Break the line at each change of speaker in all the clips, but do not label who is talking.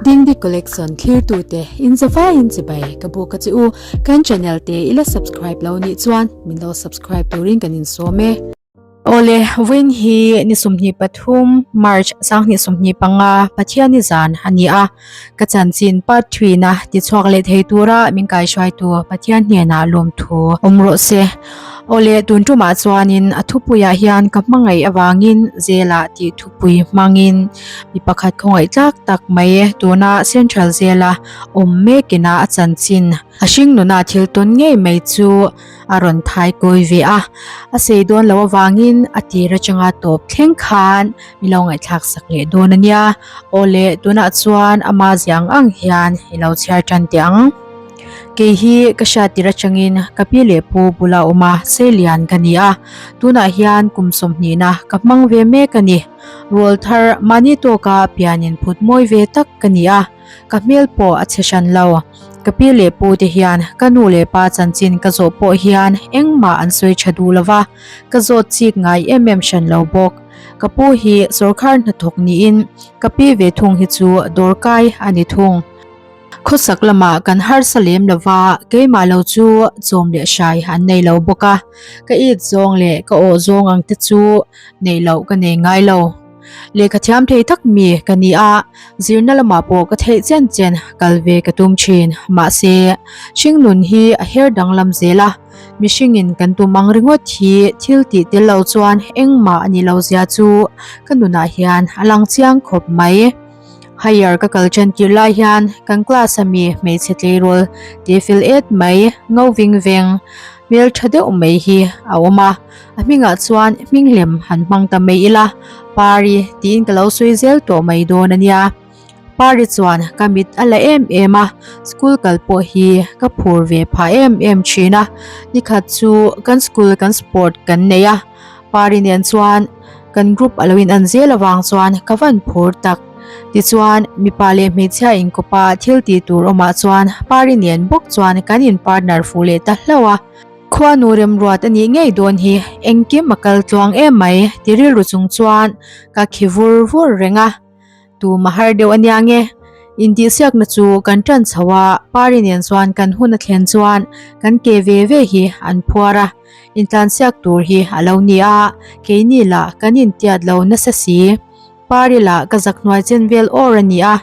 Dingdi Collection thlirtute in zavaiin chibai ka buk a che u. Kan channel te i la subscribe lo nih chuan min lo subscribe turin kan insawm e.
Awle, vawiin hi ni 23 March 2025 Pathiani zan a ni a, ka chanchin part threena tichhuak leh thei tura min kaihruaitu Pathian hnenah lawmthu awm rawh se. Awle, tun tumah chuanin a thupuiah hian ka hmangaih avangin Zela tih thupui hmangin mi pakhat khawngaih tlak tak mai tuna Central Zela awm mekina a chanchin a hringnuna thil tawn ngei mai chu a rawn thai kawi ve a, a sei dawn loh avangin a tir atanga tawp thleng khan mi lo ngaihthlak sak leh dawn a nia. Aw le, tunah chuan ama ziang ang hian i lo chhiar tan teh ang. Kei hi ka hriat tir atangin ka pi leh pu bula awm a seilian ka ni a, tunah hian kum sawmhnihna ka hmang ve mek a ni. Rawl thar mahni tawka pianin phut mawi ve tak ka ni a. Ka hmel pawh a chhe hran lo. Ka pi leh pu te hian ka nu leh pa chanchin ka zawh pawh hian engmah an sawi tha duh lo va, ka zawt chik ngai em em hran lo bawk. Ka pu hi sawrkhar hnathawk niin ka pi ve thung hi chu dawrkai a ni thung. Khawsak lamah kan harsa lem lo va, keimah lo chu chawm leh hrai an nei lo bawk a, ka it zawng leh ka awh zawng ang te chu neih loh ka nei ngai lo. Lehkha thiam thei tak mi ka ni a, zirna lamah pawh ka theih chen chen kal ve ka tum thin. Mahse, hringnun hi a her danglam zel a, mihringin kan tum ang ringawt hi thil tih tel lo chuan engmah a ni lo zia chu ka nunah hian a lang chiang khawp mai. Higher ka kal ṭan tir lai hian kan class a mi hmeichhe tleirawl te fel et mai, ngo ving veng, hmel tha deuh mai hi a awm a. A hmingah chuan hming lem han hmang ta mai ila, Pari tiin ka lo sawi zel tawh mai dawn a nia. Pari chuan ka mit a la em em a, school kal pawh hi ka phur ve phah em em thin a. Nikhat chu kan school kan sport kan nei a, Pari nen chuan kan group a lo in an zel avang chuan ka van phur tak. Tichuan mipa leh hmeichhia inkawpa thil tih tur awmah chuan Pari nen bawk chuan kan in partner fuh leh ta hlauh a. Khuanu remruat a nih ngei dawn hi engkim a kal tluang em mai ti rilru chung chuan ka khi vur vur reng a, tum a har deuh a nia nge. Intihsiakna chu kan tan chho a, Pari nen chuan kan hun a thlen chuan kan ke ve ve hi an phuar a, intlansiak tur hi a lo ni a, keini lah kan intiat lo nasa si. Pari lah ka zak hnuai chen vel awr a ni a,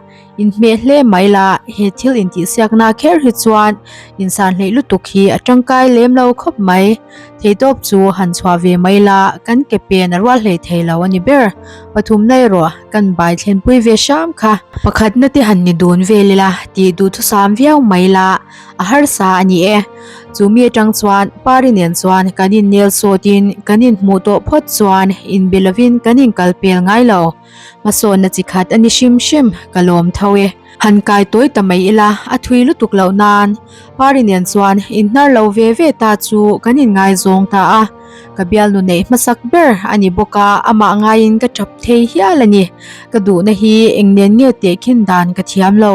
inhmeh hle mai la, he thil intihsiakna kher hi chuan insan hleih lutuk hi a tangkai lem lo khawp mai. Theitawp chu han chhuah ve mai la, kan ke pen a rual hlei thei lo a ni ber. Pathumna erawh kan bai thlenpui ve hram kha. Pakhatna te han ni dun vel ila tih duhthusam viau mai la, a harsa a ni e. Chu mi atang chuan Pari nen chuan kan innel sawtin kan inhmuh tawh phawt chuan inbe lovin kan inkal pel ngai lo. Hmasawnna chi khat a ni hrim hrim, ka lawm tho e. Han kai tawi ta mai ila a thui lutuk loh nan Pari nen chuan inhnar lo ve ve ta chu kan inngaizawng ta a. Ka bialnu neih hmasak ber a ni bawk a, amah ngaiin ka tap thei hial a ni. Ka duhna hi eng nen nge tehkhin dan ka thiam lo.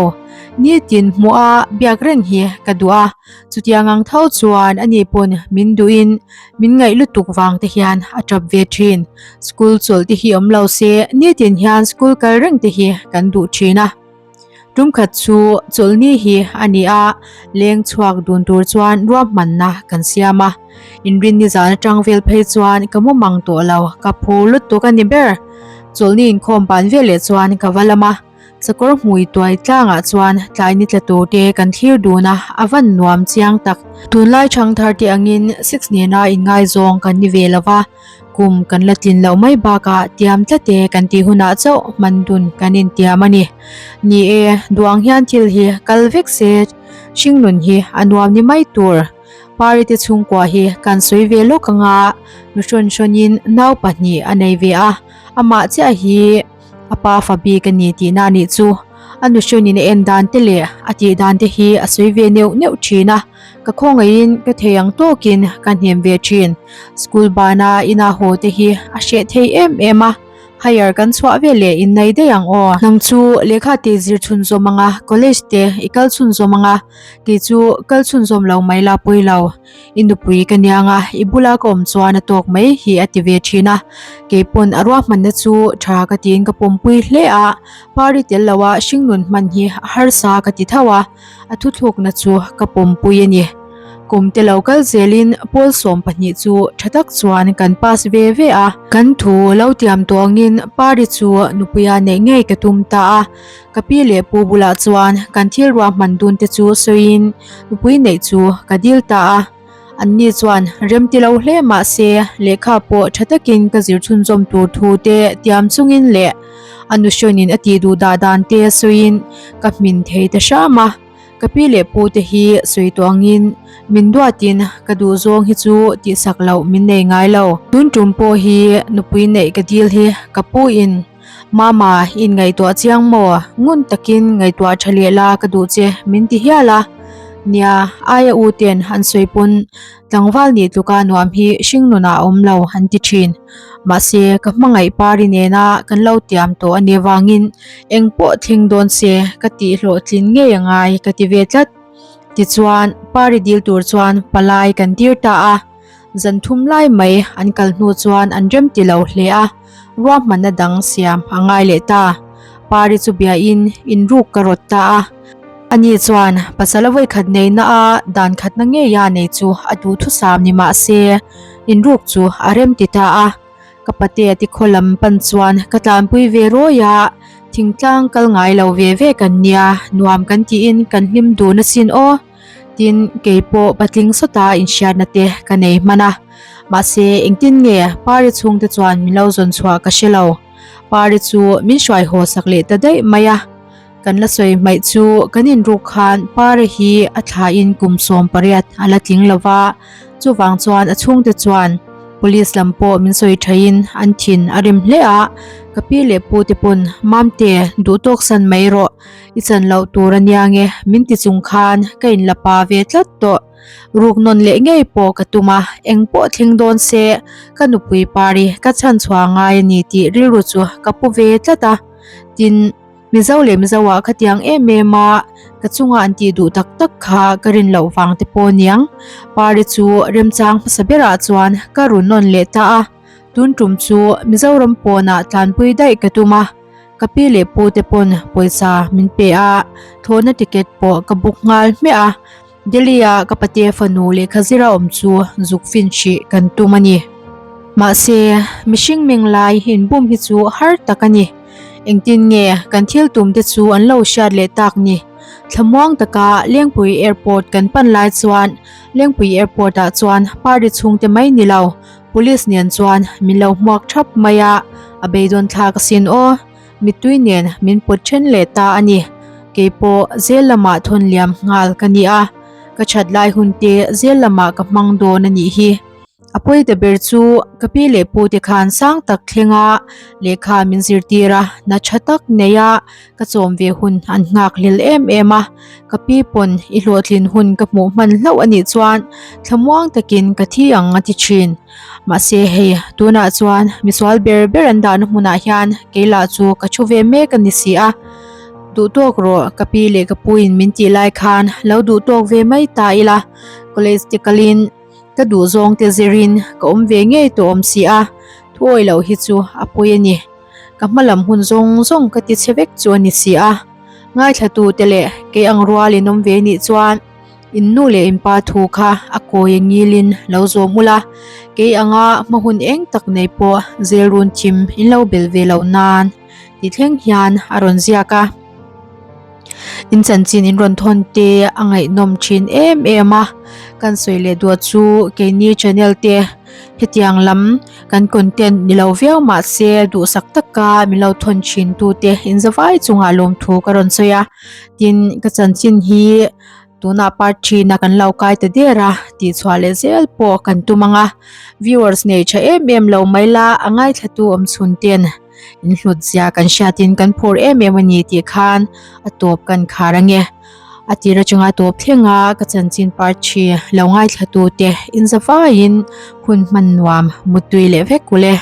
Nitin hmuh a biak reng hi ka duh a, chutiang ang tho chuan ani pawn min duhin min ngaih lutuk vang te hian a tap ve thin. School chawlh te hi awm lo se nitin hian school kal reng te hi kan duh thin a. Tumkhat chu chawlhni hi a ni a, leng chhuak dun tur chuan ruahmanna kan siam a. Inrinni zan atang vel phei chuan ka mu mang tawh lo, ka phu lutuk a ni ber. Chawlhni inkhawm ban veleh chuan ka va lam a. Sakawr hmui tuai tlangah chuan tlai ni tla tur te kan thlir dun a, a van nuam chiang tak. Tunlai chhang thar te angin six nena inngaizawng kan ni ve lo va, kum kan la tlin loh mai bakah tiam tlat e kan tih hunah chauh hman dun kan intiam a ni. Ni e, duang hian thil hi kal vek se hringnun hi a nuam ni mai tur. Pari te chhungkua hi kan sawi ve lawk anga nu hrawn hrawnin nau pahnih a nei ve a, amah chiah hi A pa fa bik a ni tihna a nih chu. A nuhriunin a en dan te leh a tih dan te hi a sawi ve neuh neuh thin a, ka khawngaihin ka thei ang tawkin ka hnem ve thin. School bana ina haw te hi a hreh thei em em a. Higher kan chhuah ve leh innei daih ang aw. Nang chu lehkha te zir chhunzawm anga college te i kal chhunzawm anga kei chu kal chhunzawm lo mai la pawi lo. I nupui ka nia anga i bula ka awm chuan a tawk mai hi a ti ve thin a. Kei pawn a ruahmanna chu tha ka tiin ka pawmpui hle a, party tel loa hringnun hman hi a harsa ka ti tho a. A thuthlukna chu ka pawmpui a ni. Kum te lo kal zelin pawl 12 chu tha tak chuan kan pass ve ve a. Kan thu lo tiam tawh angin Pari chu nupuia neih ngei ka tum ta a. Ka pi leh pu bulah chuan kan thil ruahman dun te chu sawiin nupui neih chu ka dil ta a. Anni chuan rem ti lo hle mah se lehkha pawh tha takin ka zir chhunzawm tur thu te tiam chungin leh a nuhrawnin a tih duh dah dan te sawiin ka hmin thei ta hram a. Ka pi leh pu te hi sawi tawh angin min duatin ka duh zawng hi chu tihsak loh min nei ngai lo. Tun tum pawh hi nupui neih ka dil hi ka pu in Mama in ngaihtuah chiang maw? Ngun takin ngaihtuah tha leh la ka duh che min ti hial a. Nia, aia u ten an sawi pawn tlangval nih tluka nuam hi hringnunah a awm lo an ti thin. Mahse, ka hmangaih pari nena kan lo tiam tawh a nih vangin eng pawh thleng dawn se ka tih hlawhtlin ngei a ngai ka ti ve tlat. Tichuan, pari dil tur chuan palai kan tir ta a. Zan thum lai mai an kal hnu chuan an rem ti lo hle a, ruahmanna dang siam a ngai leh ta. Pari chu biain inruk ka rawt ta a. Ani chuan pasal a vawikhat neihna a dan khatna ngeia nei chu a duhthusam ni mah se inruk chu a rem ti ta a. Ka patea ti khaw lam pan chuan ka tlanpui ve rawi a, thingtlang kal ngai lo ve ve kan nia, nuam kan tiin kan hlim dun asin aw. Tin, kei pawh patling sawta inhriatna te ka nei hman a. Mahse, engtin nge Pari chhungte chuan min lo zawn chhuah ka hre lo. Pari chu min hruai haw sak leh ta daih mai a. Kan la sawi hmaih chu kan inruk khan Pari hi a thlain kum 18 a la tling lo va, chuvang chuan a chhungte chuan Police lam pawh min sawi thain an thin a rim hle a. Ka pi leh pu te pawn Mamte duhtawk san mai rawh. I chan loh tur a nia nge min ti chung khan ka inla pa ve tlat tawh. Ruk nawn leh ngei pawh ka tum a, eng pawh thleng dawn se ka nupui pari ka chhan chhuah ngai a ni tih rilru chu ka pu ve tlat a. Tin, Mizo leh Mizoah khatiang em em a ka chunga an tih duh tak tak kha ka rin loh vang te pawh aniang. Pari chu remchang hmasa berah chuan ka run nawn leh ta a, tun tum chu Mizoram pawnah tlanpui daih ka tum a. Ka pi leh pu te pawn pawisa min pe a, thlawhna ticket pawh ka book nghal hmiah a. Delhi a ka pate fanu lehkha zira awm chu zuk fin hrih kan tum a ni. Mahse, mihring meng lai inbum hi chu har tak a ni. Engtin nge kan thil tum te chu an lo hriat leh tak ni? Thlamuang taka Lengpui Airport kan pan lai chuan Lengpui Airport ah chuan party chhungte mai ni lo, Police nen chuan min lo hmuak thap mai a, a beidawn thlak asin aw. Mittui nen min pawt then leh ta a ni. Keipawh zel lamah thawn liam nghal ka ni a, ka that lai hun te zel lamah ka hmang dawn a nih hi. A pawi ta ber chu ka pi leh pu te khan sang tak thlenga lehkha min zirtir a, na tha tak nei a ka chawm ve hun an nghak hlel em em a, ka pi pawn i hlawhtlin hun ka hmuh hman hlauh a nih chuan thlamuang takin ka thi ang a ti thin. Mahse hei tunah chuan misual ber ber an dahna hmunah hian kei lah chu ka thu ve mek a ni si a, duhtawk rawh ka pi leh ka puin min tih lai khan lo duhtawk ve mai ta ila, college te kalin ka duhzawng te zirin ka awm ve ngei tawh awm si a, thuawi loh hi chu a pawi a ni. Ka hma lam hun zawng zawng ka ti chhe vek chu a ni si a, ngaithla te leh kei ang rual in awm ve nih chuan in nu leh in pa thu kha a kawi a ngilin lo zawm ula, kei anga hma hun eng tak nei pawh zel run thim in lo bel ve loh nan ti thleng hian a rawn ziak a. In chanchin in rawn thawn te a ngaihnawm thin em em a, kan sawi leh duah chu keini channel te hetiang lam kan content ni lo viau mah se duhsak taka min lo thawn thin tu te in zavai chungah lawmthu ka rawn sawi a, tin ka chanchin hi tunah part thin a kan lo kai ta der a tih chhuah leh zel pawh kan tum ang a, viewers nei tha em em lo mai la a ngaithlatu awm chhun ten. In hlut zia kan hriatin kan phur em em a ni tih khan a tawp kan khar ange. A tir atanga tawp thleng a ka chanchin parthi lo ngaithla tu te in zavaiin hun hman nuam muttui leh vek ule.